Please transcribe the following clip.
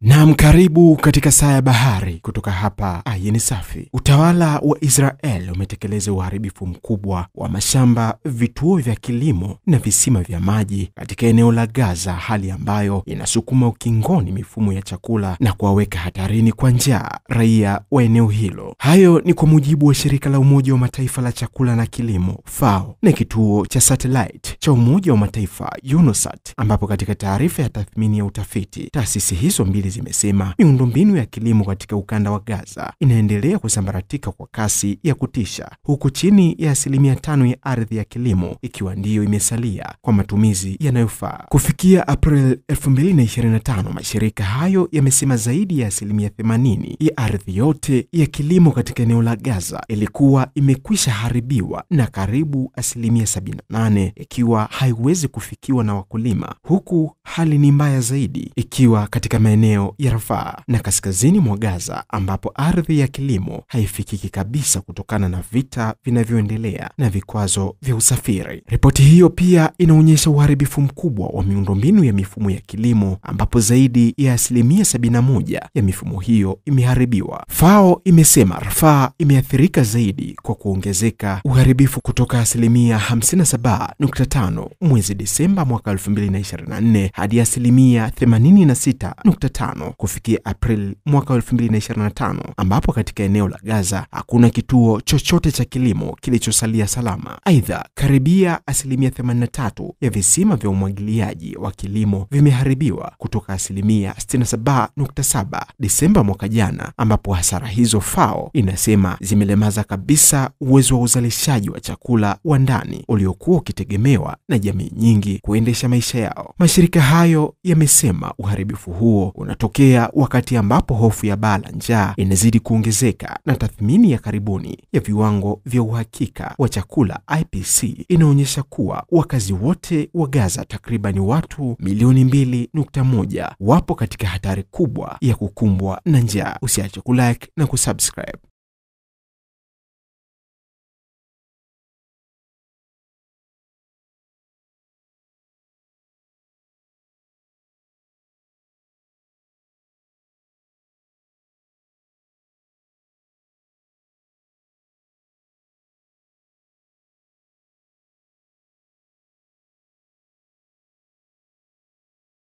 Naam, karibu katika Saa ya Bahari kutoka hapa Ayin Safi. Utawala wa Israel umetekeleza uharibifu mkubwa wa mashamba, vituo vya kilimo na visima vya maji katika eneo la Gaza, hali ambayo inasukuma ukingoni mifumo ya chakula na kuwaweka hatarini kwa njaa raia wa eneo hilo. Hayo ni kwa mujibu wa shirika la Umoja wa Mataifa la chakula na kilimo FAO na kituo cha satellite cha Umoja wa Mataifa UNOSAT, ambapo katika taarifa ya tathmini ya utafiti, taasisi hizo mbili zimesema miundombinu ya kilimo katika ukanda wa Gaza inaendelea kusambaratika kwa kasi ya kutisha, huku chini ya 5% ya ardhi ya kilimo ikiwa ndiyo imesalia kwa matumizi yanayofaa. Kufikia April 2025, mashirika hayo yamesema zaidi ya 80% ya ardhi yote ya kilimo katika eneo la Gaza ilikuwa imekwisha haribiwa na karibu 78% ikiwa haiwezi kufikiwa na wakulima, huku hali ni mbaya zaidi ikiwa katika maeneo ya Rafah na kaskazini mwa Gaza ambapo ardhi ya kilimo haifikiki kabisa kutokana na vita vinavyoendelea na vikwazo vya usafiri. Ripoti hiyo pia inaonyesha uharibifu mkubwa wa miundombinu ya mifumo ya kilimo ambapo zaidi ya 71% ya mifumo hiyo imeharibiwa. FAO imesema Rafah imeathirika zaidi kwa kuongezeka uharibifu kutoka 57.5% mwezi Desemba mwaka 2024 hadi 86.5% kufikia April mwaka 2025, ambapo katika eneo la Gaza hakuna kituo chochote cha kilimo kilichosalia salama. Aidha, karibia 83% ya visima vya umwagiliaji wa kilimo vimeharibiwa kutoka 67.7% Desemba mwaka jana, ambapo hasara hizo FAO inasema zimelemaza kabisa uwezo wa uzalishaji wa chakula wa ndani uliokuwa ukitegemewa na jamii nyingi kuendesha maisha yao. Mashirika hayo yamesema uharibifu huo unatokea wakati ambapo hofu ya baa la njaa inazidi kuongezeka, na tathmini ya karibuni ya viwango vya uhakika wa chakula IPC inaonyesha kuwa wakazi wote wa Gaza, takriban watu milioni 2.1, wapo katika hatari kubwa ya kukumbwa na njaa. Usiache kulike na kusubscribe.